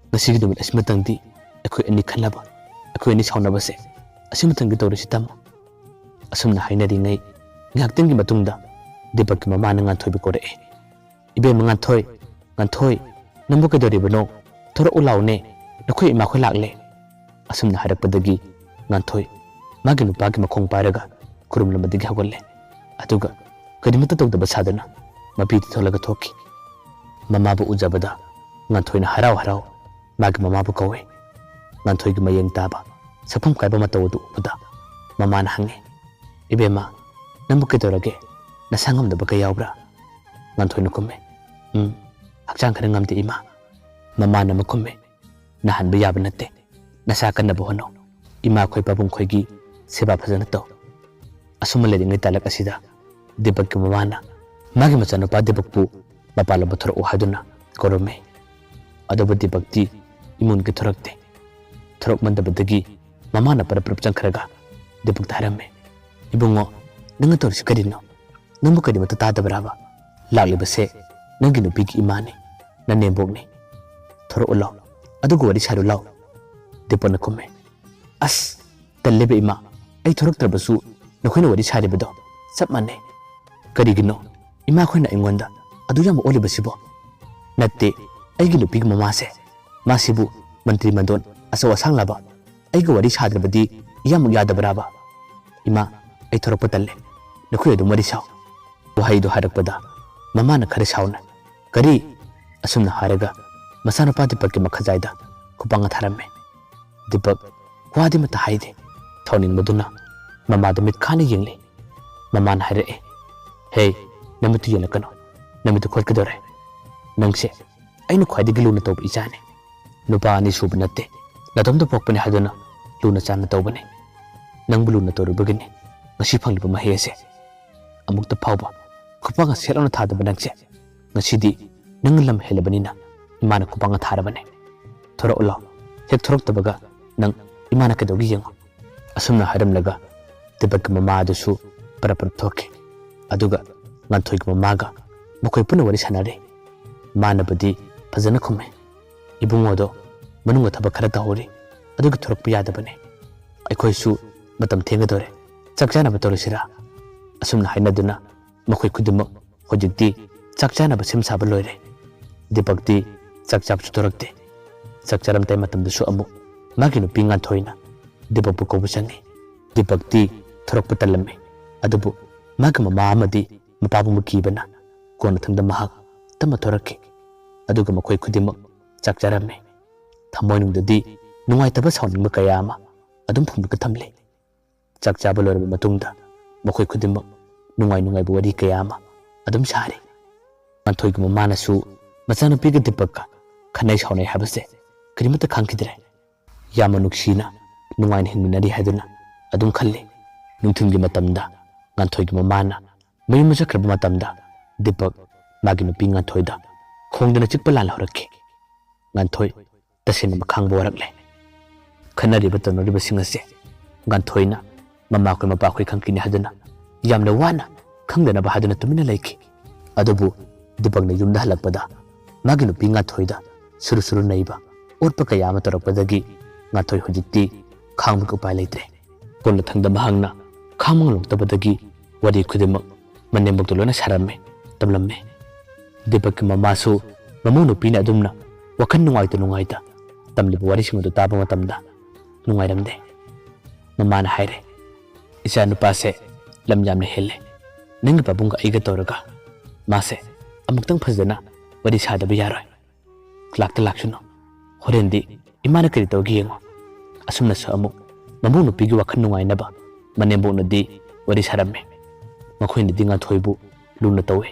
ꯉꯁꯤꯒꯤ ꯅꯨꯃꯤꯠ ꯑꯁꯤꯃꯇꯪꯗꯤ ꯑꯩꯈꯣꯏ ꯑꯅꯤ ꯈꯟꯅꯕ, ꯑꯩꯈꯣꯏ ꯑꯅꯤ ꯁꯥꯎꯅꯕꯁꯦ ꯑꯁꯤꯃꯇꯪꯗꯤ ꯇꯧꯔꯁꯤ ꯇꯥꯃꯣ꯫" ꯑꯁꯨꯝꯅ ꯍꯥꯏꯅꯔꯤꯉꯩ ꯉꯥꯏꯍꯥꯛꯇꯪꯒꯤ ꯃꯇꯨꯡꯗ ꯗꯤꯄꯛꯀꯤ ꯃꯃꯥꯅ ꯉꯥꯟꯊꯣꯏꯕꯨ ꯀꯧꯔꯛꯑꯦ꯫ "ꯏꯕꯦꯝꯃ ꯉꯥꯟꯊꯣꯏ, ꯉꯥꯟꯊꯣꯏ, ꯅꯪꯕꯨ ꯀꯩꯗꯧꯔꯤꯕꯅꯣ? ꯊꯣꯔꯛꯎ ꯂꯥꯎꯅꯦ, ꯅꯈꯣꯏ ꯏꯃꯥꯈꯣꯏ ꯂꯥꯛꯂꯦ꯫" ꯑꯁꯨꯝꯅ ꯍꯥꯏꯔꯛꯄꯗꯒꯤ ꯉꯥꯟꯊꯣꯏ ꯃꯥꯒꯤ ꯅꯨꯄꯥꯒꯤ ꯃꯈꯣꯡ ꯄꯥꯏꯔꯒ ꯈꯨꯔꯨꯝꯂꯝꯕꯗꯒꯤ ꯍꯧꯒꯠꯂꯦ꯫ ꯑꯗꯨꯒ ꯀꯔꯤꯃꯠꯇ ꯇꯧꯗꯕ ꯁꯥꯗꯨꯅ ꯃꯄꯤꯗꯤ ꯊꯣꯛꯂꯒ ꯊꯣꯛꯈꯤ꯫ ꯃꯃꯥꯕꯨ ꯎꯖꯕꯗ ꯉꯥꯟꯊꯣꯏꯅ ꯍꯔꯥꯎ ꯍꯔꯥꯎ ꯃꯥꯒꯤ ꯃꯃꯥꯕꯨ ꯀꯧꯏ꯫ ꯉꯥꯟꯊꯣꯏꯒꯤ ꯃꯌꯦꯡ ꯇꯥꯕ, ꯁꯛꯐꯝ ꯀꯥꯏꯕ ꯃꯇꯧ ꯑꯗꯨ ꯎꯕꯗ ꯃꯃꯥꯅ ꯍꯪꯉꯦ, "ꯏꯕꯦꯝꯃ, ꯅꯪꯕꯨ ꯀꯩꯗꯧꯔꯒꯦ? ꯅꯁꯥ ꯉꯝꯗꯕꯒ ꯌꯥꯎꯕ꯭ꯔꯥ?" ꯉꯥꯟꯊꯣꯏꯅ ꯈꯨꯝꯃꯦ, "ꯎꯝ, ꯍꯛꯆꯥꯡ ꯈꯔ ꯉꯝꯗꯦ ꯏꯃꯥ"꯫ ꯃꯃꯥꯅ ꯑꯃꯨꯛ ꯈꯨꯝꯃꯦ, "ꯅꯥꯍꯟꯕ ꯌꯥꯕ ꯅꯠꯇꯦ꯫ ꯅꯁꯥ ꯀꯟꯅꯕ ꯍꯣꯠꯅꯧ꯫ ꯏꯃꯥ ꯈꯣꯏ ꯄꯥꯕꯨꯡ ꯈꯣꯏꯒꯤ ꯁꯦꯕꯥ ꯐꯖꯅ ꯇꯧ"꯫ ꯑꯁꯨꯝꯅ ꯂꯩꯔꯤꯉꯩ ꯇꯥꯂꯛ ꯑꯁꯤꯗ ꯗꯤꯄꯛꯀꯤ ꯃꯃꯥꯅ ꯃꯥꯒꯤ ꯃꯆꯥꯅꯨꯄꯥ ꯗꯤꯄꯛꯄꯨ ꯃꯄꯥꯟ ꯂꯝꯗ ꯊꯣꯔꯛꯎ ꯍꯥꯏꯗꯨꯅ ꯀꯧꯔꯝꯃꯤ꯫ ꯑꯗꯨꯕꯨ ꯗꯤꯄꯛꯇꯤ ꯏꯃꯨꯡꯒꯤ ꯊꯣꯔꯛꯇꯦ꯫ ꯊꯣꯔꯛꯃꯟꯗꯕꯗꯒꯤ ꯃꯃꯥꯅ ꯄꯔꯞ ꯄꯔꯞ ꯆꯪꯈ꯭ꯔꯒ ꯗꯤꯄꯛꯇ ꯍꯥꯏꯔꯝꯃꯤ, "ꯏꯕꯨꯡꯉꯣ, ꯅꯪꯅ ꯇꯧꯔꯤꯁꯤ ꯀꯔꯤꯅꯣ? ꯅꯪꯕꯨ ꯀꯔꯤꯃꯠꯇ ꯇꯥꯗꯕ꯭ꯔꯥꯕ? ꯂꯥꯛꯂꯤꯕꯁꯦ ꯅꯪꯒꯤ ꯅꯨꯄꯤꯒꯤ ꯏꯃꯥꯅꯤ, ꯅꯅꯦꯝꯕꯣꯛꯅꯤ꯫ ꯊꯣꯔꯛꯎ ꯂꯥꯎ, ꯑꯗꯨꯒ ꯋꯥꯔꯤ ꯁꯥꯔꯨ ꯂꯥꯎ"꯫ ꯗꯤꯄꯛꯅ ꯈꯨꯝꯃꯦ, "ꯑꯁ, ꯇꯜꯂꯦꯕ ꯏꯃꯥ, ꯑꯩ ꯊꯣꯔꯛꯇ꯭ꯔꯕꯁꯨ ꯅꯈꯣꯏꯅ ꯋꯥꯔꯤ ꯁꯥꯔꯤꯕꯗꯣ ꯆꯞ ꯃꯥꯟꯅꯩ꯫ ꯀꯔꯤꯒꯤꯅꯣ ꯏꯃꯥꯈꯣꯏꯅ ꯑꯩꯉꯣꯟꯗ ꯑꯗꯨ ꯌꯥꯝ ꯑꯣꯜꯂꯤꯕꯁꯤꯕꯣ? ꯅꯠꯇꯦ, ꯑꯩꯒꯤ ꯅꯨꯄꯤꯒꯤ ꯃꯃꯥꯁꯦ, ꯃꯥꯁꯤꯕꯨ ꯃꯟꯇ꯭ꯔꯤ ꯃꯟꯗꯣꯟ ꯑꯆꯧ ꯑꯁꯥꯡꯂꯕ ꯑꯩꯒ ꯋꯥꯔꯤ ꯁꯥꯗ꯭ꯔꯕꯗꯤ ꯏꯌꯥꯃꯛ ꯌꯥꯗꯕ꯭ꯔꯥꯕ? ꯏꯃꯥ, ꯑꯩ ꯊꯣꯔꯛꯄ ꯇꯜꯂꯦ, ꯅꯈꯣꯏ ꯑꯗꯨꯝ ꯋꯥꯔꯤ ꯁꯥꯎ"꯫ ꯋꯥꯍꯩꯗꯨ ꯍꯥꯏꯔꯛꯄꯗ ꯃꯃꯥꯅ ꯈꯔ ꯁꯥꯎꯅ, "ꯀꯔꯤ?" ꯑꯁꯨꯝꯅ ꯍꯥꯏꯔꯒ ꯃꯆꯥꯅꯨꯄꯥ ꯗꯤꯄꯛꯀꯤ ꯃꯈꯥꯖꯥꯏꯗ ꯈꯨꯄꯥꯡ ꯊꯥꯔꯝꯃꯤ꯫ ꯗꯤꯄꯛ ꯋꯥꯗꯤ ꯑꯃꯠꯇ ꯍꯥꯏꯗꯦ꯫ ꯁꯥꯎꯅꯤꯡꯕꯗꯨꯅ ꯃꯃꯥꯗ ꯃꯤꯠ ꯈꯥꯅ ꯌꯦꯡꯂꯤ꯫ ꯃꯃꯥꯅ ꯍꯥꯏꯔꯛꯑꯦ, "ꯍꯦ, ꯅꯃꯤꯠꯇꯨ ꯌꯦꯡꯂꯛꯀꯅꯨ꯫ ꯅꯃꯤꯠꯇꯨ ꯈꯣꯠꯀꯗꯧꯔꯦ꯫ ꯅꯪꯁꯦ ꯑꯩꯅ ꯈ꯭ꯋꯥꯏꯗꯒꯤ ꯂꯨꯅ ꯇꯧꯕ ꯏꯆꯥꯅꯤ꯫ ꯅꯨꯄꯥ ꯑꯅꯤ ꯁꯨꯕ ꯅꯠꯇꯦ, ꯅꯇꯣꯝꯇ ꯄꯣꯛꯄꯅꯤ ꯍꯥꯏꯗꯨꯅ ꯂꯨꯅ ꯆꯥꯟꯅ ꯇꯧꯕꯅꯤ꯫ ꯅꯪꯕꯨ ꯂꯨꯅ ꯇꯧꯔꯨꯕꯒꯤꯅꯤ ꯉꯁꯤ ꯐꯪꯂꯤꯕ ꯃꯍꯩ ꯑꯁꯦ꯫ ꯑꯃꯨꯛꯇ ꯐꯥꯎꯕ ꯈꯨꯄꯥꯛ ꯑꯁꯦ ꯂꯥꯎꯅ ꯊꯥꯗꯕ ꯅꯪꯁꯦ ꯉꯁꯤꯗꯤ ꯅꯪꯅ ꯂꯝ ꯍꯦꯜꯂꯕꯅꯤꯅ ꯏꯃꯥꯅ ꯈꯨꯄꯥꯛ ꯊꯥꯔꯕꯅꯦ꯫ ꯊꯣꯔꯛꯎ ꯂꯥꯎ꯫ ꯍꯦꯛ ꯊꯣꯔꯛꯇꯕꯒ ꯅꯪ ꯏꯃꯥꯅ ꯀꯩꯗꯧꯒꯦ ꯌꯦꯡꯉꯨ"꯫ ꯑꯁꯨꯝꯅ ꯍꯥꯏꯔꯝꯂꯒ ꯗꯤꯄꯛꯀꯤ ꯃꯃꯥ ꯑꯗꯨꯁꯨ ꯄꯔꯞ ꯄꯔꯞ ꯊꯣꯛꯈꯤ꯫ ꯑꯗꯨꯒ ꯉꯥꯟꯊꯣꯏꯒꯤ ꯃꯃꯥꯒ ꯃꯈꯣꯏ ꯄꯨꯟꯅ ꯋꯥꯔꯤ ꯁꯥꯟꯅꯔꯤ꯫ ꯃꯥꯅꯕꯨꯗꯤ ꯐꯖꯅ ꯈꯨꯝꯃꯦ, "ꯏꯕꯨꯡꯉꯣꯗꯣ ꯃꯅꯨꯡꯗ ꯊꯕꯛ ꯈꯔ ꯇꯧꯍꯧꯔꯤ, ꯑꯗꯨꯒꯤ ꯊꯣꯔꯛꯄ ꯌꯥꯗꯕꯅꯦ꯫ ꯑꯩꯈꯣꯏꯁꯨ ꯃꯇꯝ ꯊꯦꯡꯒꯗꯧꯔꯦ, ꯆꯥꯛ ꯆꯥꯅꯕ ꯇꯧꯔꯁꯤꯔꯥ?" ꯑꯁꯨꯝꯅ ꯍꯥꯏꯅꯗꯨꯅ ꯃꯈꯣꯏ ꯈꯨꯗꯤꯡꯃꯛ ꯍꯧꯖꯤꯛꯇꯤ ꯆꯥꯛ ꯆꯥꯅꯕ ꯁꯦꯝ ꯁꯥꯕ ꯂꯣꯏꯔꯦ꯫ ꯗꯤꯄꯛꯇꯤ ꯆꯥꯛ ꯆꯥꯕꯁꯨ ꯇꯧꯔꯛꯇꯦ꯫ ꯆꯥꯛ ꯆꯥꯔꯝꯗꯥꯏ ꯃꯇꯝꯗꯁꯨ ꯑꯃꯨꯛ ꯃꯥꯒꯤ ꯅꯨꯄꯤ ꯉꯥꯟꯊꯣꯏꯅ ꯗꯤꯄꯛꯄꯨ ꯀꯧꯕ ꯆꯪꯉꯤ꯫ ꯗꯤꯄꯛꯇꯤ ꯊꯣꯔꯛꯄ ꯇꯜꯂꯝꯃꯤ, ꯑꯗꯨꯕꯨ ꯃꯥꯒꯤ ꯃꯃꯥ ꯑꯃꯗꯤ ꯃꯄꯥꯕꯨ ꯀꯤꯕꯅ ꯀꯣꯟꯅꯊꯪꯗ ꯃꯍꯥꯛ ꯇꯞꯅ ꯊꯣꯔꯛꯈꯤ꯫ ꯑꯗꯨꯒ ꯃꯈꯣꯏ ꯈꯨꯗꯤꯡꯃꯛ ꯆꯥꯛ ꯆꯥꯔꯝꯃꯤ꯫ ꯊꯃꯣꯏꯅꯨꯡꯗꯗꯤ ꯅꯨꯡꯉꯥꯏꯇꯕ ꯁꯥꯎꯅꯤꯡꯕ ꯀꯌꯥ ꯑꯃ ꯑꯗꯨꯝ ꯐꯨꯝꯂꯒ ꯊꯝꯂꯤ꯫ ꯆꯥꯛ ꯆꯥꯕ ꯂꯣꯏꯔꯕ ꯃꯇꯨꯡꯗ ꯃꯈꯣꯏ ꯈꯨꯗꯤꯡꯃꯛ ꯅꯨꯡꯉꯥꯏ ꯅꯨꯡꯉꯥꯏꯕ ꯋꯥꯔꯤ ꯀꯌꯥ ꯑꯃ ꯑꯗꯨꯝ ꯁꯥꯔꯤ꯫ ꯉꯥꯟꯊꯣꯏꯒꯤ ꯃꯃꯥꯅꯁꯨ ꯃꯆꯥꯅꯨꯄꯤꯒ ꯗꯤꯄꯛꯀ ꯈꯠꯅꯩ ꯁꯥꯎꯅꯩ ꯍꯥꯏꯕꯁꯦ ꯀꯔꯤꯃꯠꯇ ꯈꯪꯈꯤꯗ꯭ꯔꯦ꯫ ꯌꯥꯝꯅ ꯅꯨꯡꯁꯤꯅ ꯅꯨꯡꯉꯥꯏꯅ ꯍꯤꯡꯃꯤꯟꯅꯔꯤ ꯍꯥꯏꯗꯨꯅ ꯑꯗꯨꯝ ꯈꯜꯂꯤ꯫ ꯅꯨꯡꯊꯤꯜꯒꯤ ꯃꯇꯝꯗ ꯉꯥꯟꯊꯣꯏꯒꯤ ꯃꯃꯥꯅ ꯃꯌꯨꯝꯗ ꯆꯠꯈ꯭ꯔꯕ ꯃꯇꯝꯗ ꯗꯤꯄꯛ ꯃꯥꯒꯤ ꯅꯨꯄꯤ ꯉꯥꯟꯊꯣꯏꯗ ꯈꯣꯡꯗꯅ ꯆꯤꯛꯄ ꯂꯥꯟ ꯍꯧꯔꯛꯈꯤ꯫ ꯉꯥꯟꯊꯣꯏ ꯇꯁꯦꯡꯅ ꯃꯈꯥꯡꯕ ꯋꯥꯔꯛꯂꯦ꯫ ꯈꯠꯅꯔꯤꯕ ꯇꯧꯅꯔꯤꯕꯁꯤꯡ ꯑꯁꯦ ꯉꯥꯟꯊꯣꯏꯅ ꯃꯃꯥꯈꯣꯏ ꯃꯄꯥꯈꯣꯏ ꯈꯪꯈꯤꯅꯤ ꯍꯥꯏꯗꯨꯅ ꯌꯥꯝꯅ ꯋꯥꯅ ꯈꯪꯗꯅꯕ ꯍꯥꯏꯗꯨꯅ ꯇꯨꯃꯤꯟꯅ ꯂꯩꯈꯤ꯫ ꯑꯗꯨꯕꯨ ꯗꯤꯄꯛꯅ ꯌꯨꯝꯗ ꯍꯜꯂꯛꯄꯗ ꯃꯥꯒꯤ ꯅꯨꯄꯤ ꯉꯥꯟꯊꯣꯏꯗ ꯁꯨꯔꯨ ꯁꯨꯔꯨ ꯅꯩꯕ, ꯑꯣꯠꯄ ꯀꯌꯥ ꯑꯃ ꯇꯧꯔꯛꯄꯗꯒꯤ ꯉꯥꯟꯊꯣꯏ ꯍꯧꯖꯤꯛꯇꯤ ꯈꯥꯡꯕꯒꯤ ꯎꯄꯥꯏ ꯂꯩꯇ꯭ꯔꯦ꯫ ꯀꯣꯟꯅꯊꯪꯗ ꯃꯍꯥꯛꯅ ꯈꯥꯡꯕ ꯉꯝꯂꯛꯇꯕꯗꯒꯤ ꯋꯥꯔꯤ ꯈꯨꯗꯤꯡꯃꯛ ꯃꯅꯦꯝꯕꯣꯛꯇ ꯂꯣꯏꯅ ꯁꯥꯔꯝꯃꯤ, ꯇꯝꯂꯝꯃꯤ꯫ ꯗꯤꯄꯛꯀꯤ ꯃꯃꯥꯁꯨ ꯃꯃꯧ ꯅꯨꯄꯤꯅ ꯑꯗꯨꯝꯅ ꯋꯥꯈꯜ ꯅꯨꯡꯉꯥꯏꯇ ꯅꯨꯡꯉꯥꯏꯇ ꯇꯝꯂꯤꯕ ꯋꯥꯔꯤꯁꯤꯡ ꯑꯗꯨ ꯇꯥꯕ ꯃꯇꯝꯗ ꯅꯨꯡꯉꯥꯏꯔꯝꯗꯦ꯫ ꯃꯃꯥꯅ ꯍꯥꯏꯔꯦ, "ꯏꯆꯥ ꯅꯨꯄꯥꯁꯦ ꯂꯝ ꯌꯥꯝꯅ ꯍꯦꯜꯂꯦ꯫ ꯅꯪꯒꯤ ꯄꯥꯕꯨꯡꯒ ꯑꯩꯒ ꯇꯧꯔꯒ ꯃꯥꯁꯦ ꯑꯃꯨꯛꯇꯪ ꯐꯖꯅ ꯋꯥꯔꯤ ꯁꯥꯗꯕ ꯌꯥꯔꯣꯏ꯫ ꯂꯥꯛꯇ ꯂꯥꯛꯁꯅꯨ꯫ ꯍꯣꯔꯦꯟꯗꯤ ꯏꯃꯥꯅ ꯀꯔꯤ ꯇꯧꯒꯦ ꯌꯦꯡꯉꯣ"꯫ ꯑꯁꯨꯝꯅꯁꯨ ꯑꯃꯨꯛ ꯃꯃꯧ ꯅꯨꯄꯤꯒꯤ ꯋꯥꯈꯜ ꯅꯨꯡꯉꯥꯏꯅꯕ ꯃꯅꯦꯝꯕꯣꯛꯅꯗꯤ ꯋꯥꯔꯤ ꯁꯥꯔꯝꯃꯤ꯫ ꯃꯈꯣꯏꯅꯗꯤ ꯉꯥꯟꯊꯣꯏꯕꯨ ꯂꯨꯅ ꯇꯧꯏ꯫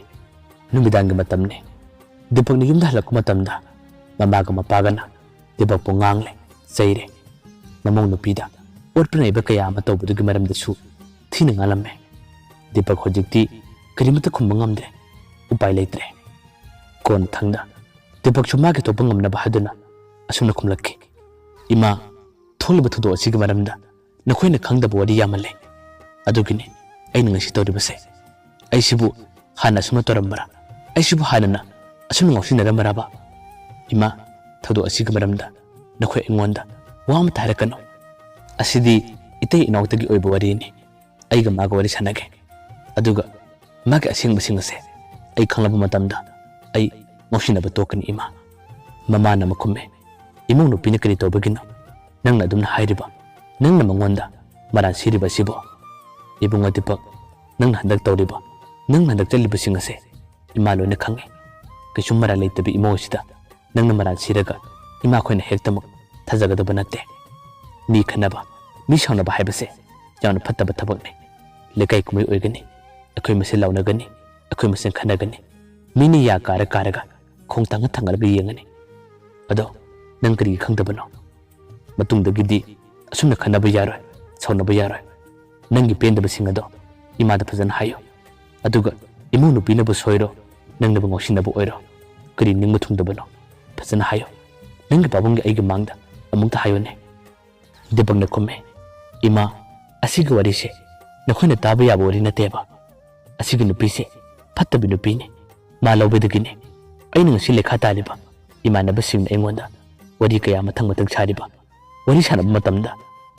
ꯅꯨꯃꯤꯗꯥꯡꯒꯤ ꯃꯇꯝꯅꯤ꯫ ꯗꯤꯄꯛꯅ ꯌꯨꯝꯗ ꯍꯜꯂꯛꯄ ꯃꯇꯝꯗ ꯃꯃꯥꯒ ꯃꯄꯥꯒꯅ ꯗꯤꯄꯛꯄꯨ ꯉꯥꯡꯂꯦ, ꯆꯩꯔꯦ꯫ ꯃꯃꯧ ꯅꯨꯄꯤꯗ ꯑꯣꯠꯄ ꯅꯩꯕ ꯀꯌꯥ ꯑꯃ ꯇꯧꯕꯗꯨꯒꯤ ꯃꯔꯝꯗꯁꯨ ꯊꯤꯅ ꯉꯥꯡꯂꯝꯃꯦ꯫ ꯗꯤꯄꯛ ꯍꯧꯖꯤꯛꯇꯤ ꯀꯔꯤꯃꯠꯇ ꯈꯨꯝꯕ ꯉꯝꯗ꯭ꯔꯦ, ꯎꯄꯥꯏ ꯂꯩꯇ꯭ꯔꯦ꯫ ꯀꯣꯟꯅꯊꯪꯗ ꯗꯤꯄꯛꯁꯨ ꯃꯥꯒꯤ ꯊꯣꯛꯄ ꯉꯝꯅꯕ ꯍꯥꯏꯗꯨꯅ ꯑꯁꯨꯝꯅ ꯈꯨꯝꯂꯛꯈꯤ, "ꯏꯃꯥ, ꯊꯣꯛꯂꯤꯕ ꯊꯧꯗꯣꯛ ꯑꯁꯤꯒꯤ ꯃꯔꯝꯗ ꯅꯈꯣꯏꯅ ꯈꯪꯗꯕ ꯋꯥꯔꯤ ꯌꯥꯝꯃꯜꯂꯦ꯫ ꯑꯗꯨꯒꯤꯅꯤ ꯑꯩꯅ ꯉꯁꯤ ꯇꯧꯔꯤꯕꯁꯦ꯫ ꯑꯩꯁꯤꯕꯨ ꯍꯥꯟꯅ ꯑꯁꯨꯝꯅ ꯇꯧꯔꯝꯕ꯭ꯔꯥ? ꯑꯩꯁꯤꯕꯨ ꯍꯥꯟꯅꯅ ꯑꯁꯨꯝꯅ ꯉꯥꯎꯁꯤꯟꯅꯔꯝꯕ꯭ꯔꯕ? ꯏꯃꯥ, ꯊꯧꯗꯣꯛ ꯑꯁꯤꯒꯤ ꯃꯔꯝꯗ ꯅꯈꯣꯏ ꯑꯩꯉꯣꯟꯗ ꯋꯥ ꯑꯃꯠꯇ ꯍꯥꯏꯔꯛꯀꯅꯨ꯫ ꯑꯁꯤꯗꯤ ꯏꯇꯩ ꯏꯅꯥꯎꯇꯒꯤ ꯑꯣꯏꯕ ꯋꯥꯔꯤꯅꯤ꯫ ꯑꯩꯒ ꯃꯥꯒ ꯋꯥꯔꯤ ꯁꯥꯟꯅꯒꯦ꯫ ꯑꯗꯨꯒ ꯃꯥꯒꯤ ꯑꯁꯦꯡꯕꯁꯤꯡ ꯑꯁꯦ ꯑꯩ ꯈꯪꯂꯕ ꯃꯇꯝꯗ ꯑꯩ ꯉꯥꯎꯁꯤꯟꯅꯕ ꯇꯣꯛꯀꯅꯤ, ꯏꯃꯥ"꯫ ꯃꯃꯥꯅ ꯑꯃꯨꯛ ꯈꯨꯝꯃꯦ, "ꯏꯃꯧ ꯅꯨꯄꯤꯅ ꯀꯔꯤ ꯇꯧꯕꯒꯤꯅꯣ ꯅꯪꯅ ꯑꯗꯨꯝꯅ ꯍꯥꯏꯔꯤꯕ? ꯅꯪꯅ ꯃꯉꯣꯟꯗ ꯃꯔꯥꯟ ꯁꯤꯔꯤꯕ ꯑꯁꯤꯕꯣ?" "ꯏꯕꯨꯡꯉꯣ ꯗꯤꯄꯛ, ꯅꯪꯅ ꯍꯟꯗꯛ ꯇꯧꯔꯤꯕ, ꯅꯪꯅ ꯍꯟꯗꯛ ꯆꯠꯂꯤꯕꯁꯤꯡ ꯑꯁꯦ ꯏꯃꯥ ꯂꯣꯏꯅ ꯈꯪꯉꯤ꯫ ꯀꯩꯁꯨꯝ ꯃꯔꯥꯜ ꯂꯩꯇꯕꯤ ꯏꯃꯧ ꯑꯁꯤꯗ ꯅꯪꯅ ꯃꯔꯥꯜ ꯁꯤꯔꯒ ꯏꯃꯥꯈꯣꯏꯅ ꯍꯦꯛꯇꯃꯛ ꯊꯥꯖꯒꯗꯕ ꯅꯠꯇꯦ꯫ ꯃꯤ ꯈꯠꯅꯕ, ꯃꯤ ꯁꯥꯎꯅꯕ ꯍꯥꯏꯕꯁꯦ ꯌꯥꯝꯅ ꯐꯠꯇꯕ ꯊꯕꯛꯅꯤ꯫ ꯂꯩꯀꯥꯏ ꯀꯨꯝꯍꯩ ꯑꯣꯏꯒꯅꯤ, ꯑꯩꯈꯣꯏ ꯃꯁꯦꯟ ꯂꯥꯎꯅꯒꯅꯤ, ꯑꯩꯈꯣꯏ ꯃꯁꯦꯟ ꯈꯠꯅꯒꯅꯤ, ꯃꯤꯅ ꯌꯥ ꯀꯥꯔ ꯀꯥꯔꯒ ꯈꯣꯡ ꯊꯥꯡꯉ ꯊꯥꯡꯒꯠꯂꯒ ꯌꯦꯡꯒꯅꯤ꯫ ꯑꯗꯣ ꯅꯪ ꯀꯔꯤꯒꯤ ꯈꯪꯗꯕꯅꯣ? ꯃꯇꯨꯡꯗꯒꯤꯗꯤ ꯑꯁꯨꯝꯅ ꯈꯠꯅꯕ ꯌꯥꯔꯣꯏ, ꯁꯥꯎꯅꯕ ꯌꯥꯔꯣꯏ꯫ ꯅꯪꯒꯤ ꯄꯦꯟꯗꯕꯁꯤꯡ ꯑꯗꯣ ꯏꯃꯥꯗ ꯐꯖꯅ ꯍꯥꯏꯌꯨ꯫ ꯑꯗꯨꯒ ꯏꯃꯧ ꯅꯨꯄꯤꯅꯕꯨ ꯁꯣꯏꯔꯣ, ꯅꯪꯅꯕꯨ ꯉꯥꯎꯁꯤꯟꯅꯕ ꯑꯣꯏꯔꯣ, ꯀꯔꯤ ꯅꯤꯡꯕ ꯊꯨꯡꯗꯕꯅꯣ? ꯐꯖꯅ ꯍꯥꯏꯌꯨ꯫ ꯅꯪꯒꯤ ꯄꯥꯕꯨꯡꯒꯤ ꯑꯩꯒꯤ ꯃꯥꯡꯗ ꯑꯃꯨꯛꯇ ꯍꯥꯏꯌꯨꯅꯦ꯫ ꯗꯤꯄꯛꯅ ꯈꯨꯝꯃꯦ, "ꯏꯃꯥ, ꯑꯁꯤꯒꯤ ꯋꯥꯔꯤꯁꯦ ꯅꯈꯣꯏꯅ ꯇꯥꯕ ꯌꯥꯕ ꯋꯥꯔꯤ ꯅꯠꯇꯦꯕ꯫ ꯑꯁꯤꯒꯤ ꯅꯨꯄꯤꯁꯦ ꯐꯠꯇꯕꯤ ꯅꯨꯄꯤꯅꯤ꯫ ꯃꯥ ꯂꯧꯕꯗꯒꯤꯅꯦ ꯑꯩꯅ ꯉꯁꯤ ꯂꯩꯈꯥ ꯇꯥꯔꯤꯕ ꯏꯃꯥꯟꯅꯕꯁꯤꯡꯅ ꯑꯩꯉꯣꯟꯗ ꯋꯥꯔꯤ ꯀꯌꯥ ꯃꯊꯪ ꯃꯊꯪ ꯁꯥꯔꯤꯕ꯫ ꯋꯥꯔꯤ ꯁꯥꯟꯅꯕ ꯃꯇꯝꯗ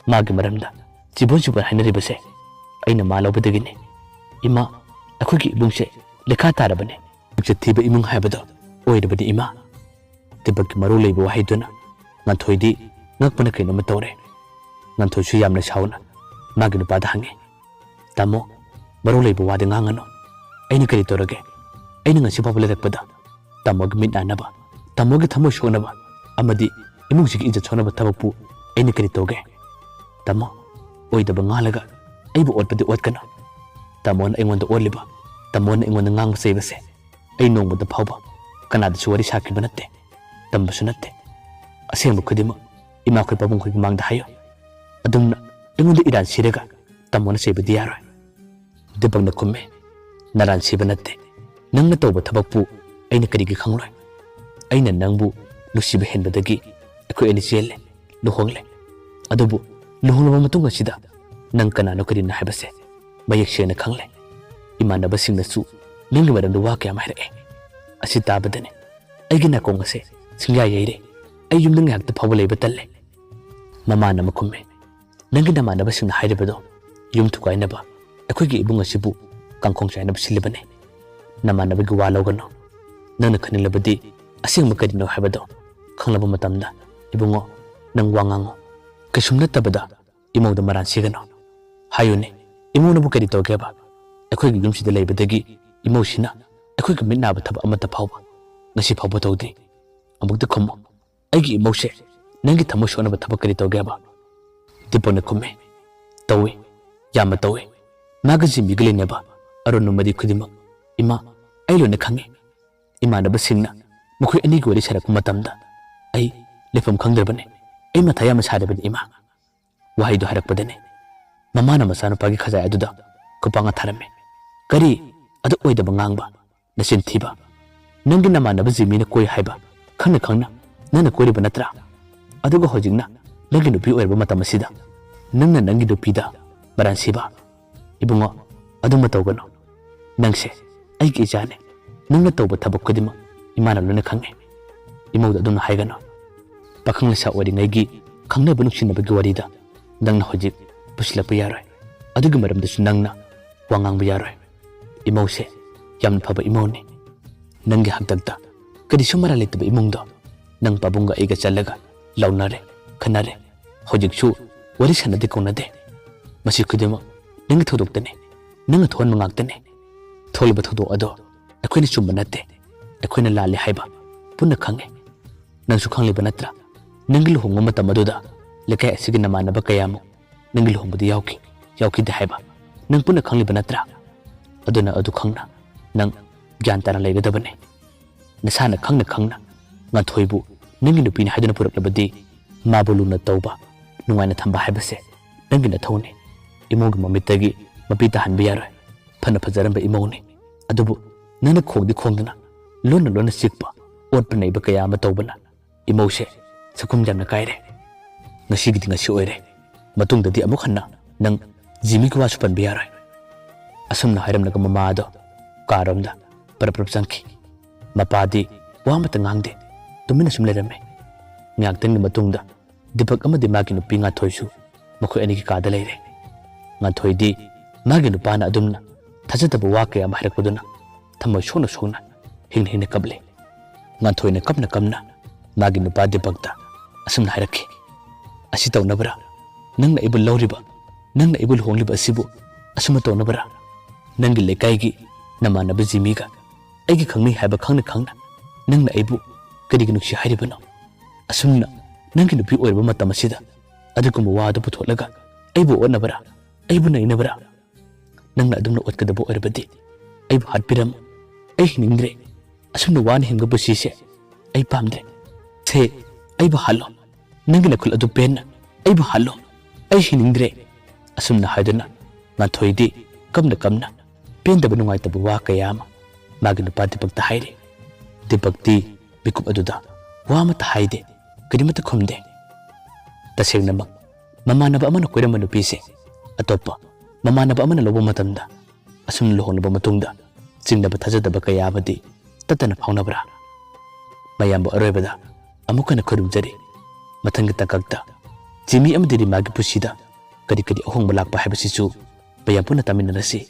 ꯃꯥꯒꯤ ꯃꯔꯝꯗ ꯆꯤꯕꯣꯟ ꯆꯤꯕꯣꯟ ꯍꯥꯏꯅꯔꯤꯕꯁꯦ ꯑꯩꯅ ꯃꯥ ꯂꯧꯕꯗꯒꯤꯅꯦ꯫ ꯏꯃꯥ, ꯑꯩꯈꯣꯏꯒꯤ ꯏꯕꯨꯡꯁꯦ ꯂꯩꯈꯥ ꯇꯥꯔꯕꯅꯦ꯫ ꯄꯨꯛꯆꯠ ꯊꯤꯕ ꯏꯃꯨꯡ ꯍꯥꯏꯕꯗꯣ ꯑꯣꯏꯔꯕꯅꯤ ꯏꯃꯥ꯫" ꯗꯤꯄꯛꯀꯤ ꯃꯔꯧ ꯂꯩꯕ ꯋꯥꯍꯩꯗꯨꯅ ꯉꯥꯟꯊꯣꯏꯗꯤ ꯉꯛꯄꯅ ꯀꯩꯅꯣꯝꯃ ꯇꯧꯔꯦ꯫ ꯉꯥꯟꯊꯣꯏꯁꯨ ꯌꯥꯝꯅ ꯁꯥꯎꯅ ꯃꯥꯒꯤ ꯅꯨꯄꯥꯗ ꯍꯪꯉꯤ, "ꯇꯥꯃꯣ, ꯃꯔꯧ ꯂꯩꯕ ꯋꯥꯗꯤ ꯉꯥꯡꯉꯅꯨ꯫ ꯑꯩꯅ ꯀꯔꯤ ꯇꯧꯔꯒꯦ? ꯑꯩꯅ ꯉꯁꯤ ꯐꯥꯎꯕ ꯂꯩꯔꯛꯄꯗ ꯇꯥꯃꯣꯒꯤ ꯃꯤꯠ ꯅꯥꯅꯕ, ꯇꯥꯃꯣꯒꯤ ꯊꯃꯣꯏ ꯁꯣꯛꯅꯕ ꯑꯃꯗꯤ ꯏꯃꯨꯡꯁꯤꯒꯤ ꯏꯖꯠ ꯁꯣꯛꯅꯕ ꯊꯕꯛꯄꯨ ꯑꯩꯅ ꯀꯔꯤ ꯇꯧꯒꯦ? ꯇꯥꯃꯣ, ꯑꯣꯏꯗꯕ ꯉꯥꯡꯂꯒ ꯑꯩꯕꯨ ꯑꯣꯠꯄꯗꯤ ꯑꯣꯠꯀꯅꯨ꯫ ꯇꯥꯃꯣꯅ ꯑꯩꯉꯣꯟꯗ ꯑꯣꯠꯂꯤꯕ, ꯇꯥꯃꯣꯅ ꯑꯩꯉꯣꯟꯗ ꯉꯥꯡꯕ ꯆꯩꯕꯁꯦ ꯑꯩ ꯅꯣꯡꯃꯗ ꯐꯥꯎꯕ ꯀꯅꯥꯗꯁꯨ ꯋꯥꯔꯤ ꯁꯥꯈꯤꯕ ꯅꯠꯇꯦ, ꯇꯝꯕꯁꯨ ꯅꯠꯇꯦ꯫ ꯑꯁꯦꯡꯕ ꯈꯨꯗꯤꯡꯃꯛ ꯏꯃꯥꯈꯣꯏ ꯄꯥꯕꯨꯡꯈꯣꯏꯒꯤ ꯃꯥꯡꯗ ꯍꯥꯏꯌꯨ꯫ ꯑꯗꯨꯝꯅ ꯑꯩꯉꯣꯟꯗ ꯏꯔꯥꯟ ꯁꯤꯔꯒ ꯇꯥꯃꯣꯅ ꯆꯩꯕꯗꯤ ꯌꯥꯔꯣꯏ꯫" ꯗꯤꯄꯛꯅ ꯈꯨꯝꯃꯦ, "ꯅꯔꯥꯟ ꯁꯤꯕ ꯅꯠꯇꯦ꯫ ꯅꯪꯅ ꯇꯧꯕ ꯊꯕꯛꯄꯨ ꯑꯩꯅ ꯀꯔꯤꯒꯤ ꯈꯪꯂꯣꯏ? ꯑꯩꯅ ꯅꯪꯕꯨ ꯅꯨꯡꯁꯤꯕ ꯍꯦꯟꯕꯗꯒꯤ ꯑꯩꯈꯣꯏ ꯑꯅꯤ ꯆꯦꯜꯂꯦ, ꯂꯨꯍꯣꯡꯂꯦ꯫ ꯑꯗꯨꯕꯨ ꯂꯨꯍꯣꯡꯂꯕ ꯃꯇꯨꯡ ꯑꯁꯤꯗ ꯅꯪ ꯀꯅꯥꯅꯣ ꯀꯔꯤꯅꯣ ꯍꯥꯏꯕꯁꯦ ꯃꯌꯦꯛ ꯁꯦꯡꯅ ꯈꯪꯂꯦ꯫ ꯏꯃꯥꯟꯅꯕꯁꯤꯡꯅꯁꯨ ꯅꯪꯒꯤ ꯃꯔꯝꯗ ꯋꯥ ꯀꯌꯥꯝ ꯍꯥꯏꯔꯛꯑꯦ꯫ ꯑꯁꯤ ꯇꯥꯕꯗꯅꯦ ꯑꯩꯒꯤ ꯅꯥꯀꯣꯡ ꯑꯁꯦ ꯁꯤꯡꯌꯥ ꯌꯩꯔꯦ꯫ ꯑꯩ ꯌꯨꯝꯗ ꯉꯥꯏꯍꯥꯛꯇ ꯐꯥꯎꯕ ꯂꯩꯕ ꯇꯜꯂꯦ꯫" ꯃꯃꯥꯅ ꯑꯃꯨꯛ ꯈꯨꯝꯃꯦ, "ꯅꯪꯒꯤ ꯅꯃꯥꯟꯅꯕꯁꯤꯡꯅ ꯍꯥꯏꯔꯤꯕꯗꯣ ꯌꯨꯝ ꯊꯨꯒꯥꯏꯅꯕ ꯑꯩꯈꯣꯏꯒꯤ ꯏꯕꯨꯡ ꯑꯁꯤꯕꯨ ꯀꯥꯡꯈꯣꯡ ꯆꯥꯏꯅꯕ ꯁꯤꯜꯂꯤꯕꯅꯤ꯫ ꯅꯃꯥꯟꯅꯕꯒꯤ ꯋꯥ ꯂꯧꯒꯅꯨ꯫ ꯅꯪꯅ ꯈꯟꯅꯤꯡꯂꯕꯗꯤ ꯑꯁꯦꯡꯕ ꯀꯔꯤꯅꯣ ꯍꯥꯏꯕꯗꯣ ꯈꯪꯂꯕ ꯃꯇꯝꯗ ꯏꯕꯨꯡꯉꯣ, ꯅꯪ ꯋꯥ ꯉꯥꯡꯉꯨ꯫ ꯀꯩꯁꯨꯝ ꯅꯠꯇꯕꯗ ꯏꯃꯧꯗ ꯃꯔꯥꯟ ꯁꯤꯒꯅꯨ꯫ ꯍꯥꯏꯌꯨꯅꯦ, ꯏꯃꯧꯅꯕꯨ ꯀꯔꯤ ꯇꯧꯒꯦꯕ? ꯑꯩꯈꯣꯏꯒꯤ ꯌꯨꯝꯁꯤꯗ ꯂꯩꯕꯗꯒꯤ ꯏꯃꯧꯁꯤꯅ ꯑꯩꯈꯣꯏꯒꯤ ꯃꯤꯠ ꯅꯥꯕ ꯊꯕꯛ ꯑꯃꯠꯇ ꯐꯥꯎꯕ ꯉꯁꯤ ꯐꯥꯎꯕ ꯇꯧꯗꯦ꯫ ꯑꯃꯨꯛꯇ ꯈꯨꯝꯃꯨ, ꯑꯩꯒꯤ ꯏꯃꯧꯁꯦ ꯅꯪꯒꯤ ꯊꯃꯣꯏ ꯁꯣꯛꯅꯕ ꯊꯕꯛ ꯀꯔꯤ ꯇꯧꯒꯦꯕ?" ꯗꯤꯄꯛꯅ ꯈꯨꯝꯃꯦ, "ꯇꯧꯏ, ꯌꯥꯝꯅ ꯇꯧꯏ꯫ ꯃꯥꯒ ꯖꯤꯃꯤꯒ ꯂꯩꯅꯕ ꯑꯔꯣꯟꯕ ꯃꯔꯤ ꯈꯨꯗꯤꯡꯃꯛ, ꯏꯃꯥ, ꯑꯩ ꯂꯣꯏꯅ ꯈꯪꯏ꯫ ꯏꯃꯥꯟꯅꯕꯁꯤꯡꯅ ꯃꯈꯣꯏ ꯑꯅꯤꯒꯤ ꯋꯥꯔꯤ ꯁꯥꯔꯛꯄ ꯃꯇꯝꯗ ꯑꯩ ꯂꯩꯐꯝ ꯈꯪꯗ꯭ꯔꯕꯅꯤ꯫ ꯑꯩ ꯃꯊꯥ ꯌꯥꯝꯅ ꯁꯥꯔꯕꯅꯤ, ꯏꯃꯥ꯫ ꯋꯥꯍꯩꯗꯨ ꯍꯥꯏꯔꯛꯄꯗꯅꯤ ꯃꯃꯥꯅ ꯃꯆꯥꯅꯨꯄꯥꯒꯤ ꯈꯖꯥꯏ ꯑꯗꯨꯗ ꯈꯨꯄꯥꯛꯅ ꯊꯥꯔꯝꯃꯤ꯫ "ꯀꯔꯤ? ꯑꯗꯨ ꯑꯣꯏꯗꯕ ꯉꯥꯡꯕ, ꯅꯆꯤꯟ ꯊꯤꯕ! ꯅꯪꯒꯤ ꯅꯃꯥꯟꯅꯕ ꯖꯤꯃꯤꯅ ꯀꯣꯏ ꯍꯥꯏꯕ ꯈꯪꯅ ꯈꯪꯅ ꯅꯪꯅ ꯀꯣꯏꯔꯤꯕ ꯅꯠꯇ꯭ꯔꯥ? ꯑꯗꯨꯒ ꯍꯧꯖꯤꯛꯅ ꯅꯪꯒꯤ ꯅꯨꯄꯤ ꯑꯣꯏꯔꯕ ꯃꯇꯝ ꯑꯁꯤꯗ ꯅꯪꯅ ꯅꯪꯒꯤ ꯅꯨꯄꯤꯗ ꯃꯔꯥꯟ ꯁꯤꯕ? ꯏꯕꯨꯡꯉꯣ, ꯑꯗꯨꯝꯕ ꯇꯧꯒꯅꯨ꯫ ꯅꯪꯁꯦ ꯑꯩꯒꯤ ꯏꯆꯥꯅꯦ꯫ ꯅꯪꯅ ꯇꯧꯕ ꯊꯕꯛ ꯈꯨꯗꯤꯡꯃꯛ ꯏꯃꯥꯅ ꯂꯣꯏꯅ ꯈꯪꯉꯦ꯫ ꯏꯃꯧꯗ ꯑꯗꯨꯝꯅ ꯍꯥꯏꯒꯅꯨ꯫ ꯄꯥꯈꯪ ꯂꯩꯁꯥ ꯑꯣꯏꯔꯤꯉꯩꯒꯤ ꯈꯪꯅꯕ ꯅꯨꯡꯁꯤꯅꯕꯒꯤ ꯋꯥꯔꯤꯗ ꯅꯪꯅ ꯍꯧꯖꯤꯛ ꯄꯨꯁꯤꯜꯂꯛꯄ ꯌꯥꯔꯣꯏ꯫ ꯑꯗꯨꯒꯤ ꯃꯔꯝꯗꯁꯨ ꯅꯪꯅ ꯋꯥ ꯉꯥꯡꯕ ꯌꯥꯔꯣꯏ꯫ ꯏꯃꯧꯁꯦ ꯌꯥꯝꯅ ꯐꯕ ꯏꯃꯧꯅꯤ꯫ ꯅꯪꯒꯤ ꯍꯥꯛꯇꯛꯇ ꯀꯔꯤꯁꯨ ꯃꯔꯥꯜ ꯂꯩꯇꯕ ꯏꯃꯨꯡꯗꯣ ꯅꯪ ꯄꯥꯕꯨꯡꯒ ꯑꯩꯒ ꯆꯠꯂꯒ ꯂꯥꯎꯅꯔꯦ, ꯈꯟꯅꯔꯦ꯫ ꯍꯧꯖꯤꯛꯁꯨ ꯋꯥꯔꯤ ꯁꯥꯟꯅꯗꯦ ꯀꯧꯅꯗꯦ꯫ ꯃꯁꯤ ꯈꯨꯗꯤꯡꯃꯛ ꯅꯪꯒꯤ ꯊꯧꯗꯣꯛꯇꯅꯤ, ꯅꯪꯅ ꯊꯣꯛꯍꯟꯕ ꯉꯥꯛꯇꯅꯤ꯫ ꯊꯣꯛꯂꯤꯕ ꯊꯧꯗꯣꯛ ꯑꯗꯣ ꯑꯩꯈꯣꯏꯅ ꯆꯨꯝꯕ ꯅꯠꯇꯦ, ꯑꯩꯈꯣꯏꯅ ꯂꯥꯜꯂꯤ ꯍꯥꯏꯕ ꯄꯨꯟꯅ ꯈꯪꯉꯦ꯫ ꯅꯪꯁꯨ ꯈꯪꯂꯤꯕ ꯅꯠꯇ꯭ꯔꯥ? ꯅꯪꯒꯤ ꯂꯨꯍꯣꯡꯕ ꯃꯇꯝ ꯑꯗꯨꯗ ꯂꯩꯀꯥꯏ ꯑꯁꯤꯒꯤ ꯅꯃꯥꯟꯅꯕ ꯀꯌꯥꯃꯨꯛ ꯅꯪꯒꯤ ꯂꯨꯍꯣꯡꯕꯗ ꯌꯥꯎꯈꯤ, ꯌꯥꯎꯈꯤꯗꯦ ꯍꯥꯏꯕ ꯅꯪ ꯄꯨꯟꯅ ꯈꯪꯂꯤꯕ ꯅꯠꯇ꯭ꯔꯥ? ꯑꯗꯨꯅ ꯑꯗꯨ ꯈꯪꯅ ꯅꯪ ꯒ꯭ꯌꯥꯟ ꯇꯥꯅ ꯂꯩꯒꯗꯕꯅꯤ꯫ ꯅꯁꯥꯅ ꯈꯪꯅ ꯈꯪꯅ ꯉꯥꯟꯊꯣꯏꯕꯨ ꯅꯪꯒꯤ ꯅꯨꯄꯤꯅꯤ ꯍꯥꯏꯗꯨꯅ ꯄꯨꯔꯛꯂꯕꯗꯤ ꯃꯥꯕꯨ ꯂꯨꯅ ꯇꯧꯕ, ꯅꯨꯡꯉꯥꯏꯅ ꯊꯝꯕ ꯍꯥꯏꯕꯁꯦ ꯅꯪꯒꯤ ꯅꯊꯧꯅꯤ꯫ ꯏꯃꯧꯒꯤ ꯃꯃꯤꯠꯇꯒꯤ ꯃꯄꯤ ꯇꯥꯍꯟꯕ ꯌꯥꯔꯣꯏ꯫ ꯐꯅ ꯐꯖꯔꯝꯕ ꯏꯃꯧꯅꯤ, ꯑꯗꯨꯕꯨ ꯅꯪꯅ ꯈꯣꯡꯗꯤ ꯈꯣꯡꯗꯅ, ꯂꯣꯟꯅ ꯂꯣꯟꯅ ꯆꯤꯛꯄ, ꯑꯣꯠꯄ ꯅꯩꯕ ꯀꯌꯥ ꯑꯃ ꯇꯧꯕꯅ ꯏꯃꯧꯁꯦ ꯁꯛꯐꯝ ꯌꯥꯝꯅ ꯀꯥꯏꯔꯦ꯫ ꯉꯁꯤꯒꯤꯗꯤ ꯉꯁꯤ ꯑꯣꯏꯔꯦ, ꯃꯇꯨꯡꯗꯗꯤ ꯑꯃꯨꯛ ꯍꯟꯅ ꯅꯪ ꯖꯤꯃꯤꯒꯤ ꯋꯥꯁꯨ ꯄꯟꯕ ꯌꯥꯔꯣꯏ꯫ ꯑꯁꯨꯝꯅ ꯍꯥꯏꯔꯝꯂꯒ ꯃꯃꯥ ꯑꯗꯣ ꯀꯥꯔꯣꯝꯗ ꯄꯔꯞ ꯄꯔꯞ ꯆꯪꯈꯤ꯫ ꯃꯄꯥꯗꯤ ꯋꯥ ꯑꯃꯠꯇ ꯉꯥꯡꯗꯦ, ꯇꯨꯃꯤꯟꯅ ꯁꯨꯝ ꯂꯩꯔꯝꯃꯦ꯫ ꯉꯥꯏꯍꯥꯛꯇꯪꯒꯤ ꯃꯇꯨꯡꯗ ꯗꯤꯄꯛ ꯑꯃꯗꯤ ꯃꯥꯒꯤ ꯅꯨꯄꯤ ꯉꯥꯟꯊꯣꯏꯁꯨ ꯃꯈꯣꯏ ꯑꯅꯤꯒꯤ ꯀꯥꯗ ꯂꯩꯔꯦ꯫ ꯉꯥꯟꯊꯣꯏꯗꯤ ꯃꯥꯒꯤ ꯅꯨꯄꯥꯅ ꯑꯗꯨꯝꯅ ꯊꯥꯖꯗꯕ ꯋꯥ ꯀꯌꯥ ꯑꯃ ꯍꯥꯏꯔꯛꯄꯗꯨꯅ ꯊꯃꯣꯏ ꯁꯣꯛꯅ ꯁꯣꯛꯅ ꯍꯤꯡꯅ ꯍꯤꯡꯅ ꯀꯞꯂꯤ꯫ ꯉꯥꯟꯊꯣꯏꯅ ꯀꯞꯅ ꯀꯞꯅ ꯃꯥꯒꯤ ꯅꯨꯄꯥ ꯗꯤꯄꯛꯇ ꯑꯁꯨꯝꯅ ꯍꯥꯏꯔꯛꯈꯤ, "ꯑꯁꯤ ꯇꯧꯅꯕ꯭ꯔꯥ? ꯅꯪꯅ ꯑꯩꯕꯨ ꯂꯧꯔꯤꯕ, ꯅꯪꯅ ꯑꯩꯕꯨ ꯂꯨꯍꯣꯡꯂꯤꯕ ꯑꯁꯤꯕꯨ ꯑꯁꯨꯝꯅ ꯇꯧꯅꯕ꯭ꯔꯥ? ꯅꯪꯒꯤ ꯂꯩꯀꯥꯏꯒꯤ ꯅꯃꯥꯟꯅꯕ ꯖꯤꯃꯤꯒ ꯑꯩꯒꯤ ꯈꯪꯅꯩ ꯍꯥꯏꯕ ꯈꯪꯅ ꯈꯪꯅ ꯅꯪꯅ ꯑꯩꯕꯨ ꯀꯔꯤꯒꯤ ꯅꯨꯡꯁꯤ ꯍꯥꯏꯔꯤꯕꯅꯣ? ꯑꯁꯨꯝꯅ ꯅꯪꯒꯤ ꯅꯨꯄꯤ ꯑꯣꯏꯔꯕ ꯃꯇꯝ ꯑꯁꯤꯗ ꯑꯗꯨꯒꯨꯝꯕ ꯋꯥ ꯑꯗꯨ ꯄꯨꯊꯣꯛꯂꯒ ꯑꯩꯕꯨ ꯑꯣꯠꯅꯕ꯭ꯔꯥ? ꯑꯩꯕꯨ ꯅꯩꯅꯕ꯭ꯔꯥ? ꯅꯪꯅ ꯑꯗꯨꯝꯅ ꯑꯣꯠꯀꯗꯕ ꯑꯣꯏꯔꯕꯗꯤ ꯑꯩꯕꯨ ꯍꯥꯠꯄꯤꯔꯝꯃꯨ꯫ ꯑꯩ ꯍꯤꯡꯅꯤꯡꯗ꯭ꯔꯦ꯫ ꯑꯁꯨꯝꯅ ꯋꯥꯅ ꯍꯤꯡꯕ ꯄꯨꯟꯁꯤꯁꯦ ꯑꯩ ꯄꯥꯝꯗ꯭ꯔꯦ꯫ ꯁꯦ, ꯑꯩꯕꯨ ꯍꯥꯠꯂꯣ꯫ ꯅꯪꯒꯤ ꯅꯈꯨꯠ ꯑꯗꯨ ꯄꯦꯟꯅ ꯑꯩꯕꯨ ꯍꯥꯠꯂꯣ꯫ ꯑꯩ ꯍꯤꯡꯅꯤꯡꯗ꯭ꯔꯦ꯫ ꯑꯁꯨꯝꯅ ꯍꯥꯏꯗꯨꯅ ꯉꯥꯟꯊꯣꯏꯗꯤ ꯀꯝꯅ ꯀꯝꯅ ꯄꯦꯟꯗꯕ ꯅꯨꯡꯉꯥꯏꯇꯕ ꯋꯥ ꯀꯌꯥ ꯑꯃ ꯃꯥꯒꯤ ꯅꯨꯄꯥ ꯗꯤꯄꯛꯇ ꯍꯥꯏꯔꯤ꯫ ꯗꯤꯄꯛꯇꯤ ꯃꯤꯀꯨꯞ ꯑꯗꯨꯗ ꯋꯥ ꯑꯃꯠꯇ ꯍꯥꯏꯗꯦ, ꯀꯔꯤꯃꯠꯇ ꯈꯨꯝꯗꯦ꯫ ꯇꯁꯦꯡꯅꯃꯛ ꯃꯃꯥꯟꯅꯕ ꯑꯃꯅ ꯀꯣꯏꯔꯝꯕ ꯅꯨꯄꯤꯁꯦ ꯑꯇꯣꯞꯄ ꯃꯃꯥꯟꯅꯕ ꯑꯃꯅ ꯂꯧꯕ ꯃꯇꯝꯗ ꯑꯁꯨꯝꯅ ꯂꯨꯍꯣꯡꯂꯕ ꯃꯇꯨꯡꯗ ꯆꯤꯡꯅꯕ ꯊꯥꯖꯗꯕ ꯀꯌꯥ ꯑꯃꯗꯤ ꯇꯠꯇꯅ ꯐꯥꯎꯅꯕ꯭ꯔꯥ? ꯃꯌꯥꯝꯕꯨ ꯑꯔꯣꯏꯕꯗ ꯑꯃꯨꯛ ꯍꯟꯅ ꯈꯨꯔꯨꯝꯖꯔꯤ꯫ ꯃꯊꯪꯒꯤ ꯇꯥꯡꯀꯛꯇ ꯖꯤꯃꯤ ꯑꯃꯗꯤ ꯔꯤꯃꯥꯒꯤ ꯄꯨꯟꯁꯤꯗ ꯀꯔꯤ ꯀꯔꯤ ꯑꯍꯣꯡꯕ ꯂꯥꯛꯄ ꯍꯥꯏꯕꯁꯤꯁꯨ ꯃꯌꯥꯝ ꯄꯨꯟꯅ ꯇꯥꯃꯤꯟꯅꯔꯁꯤ꯫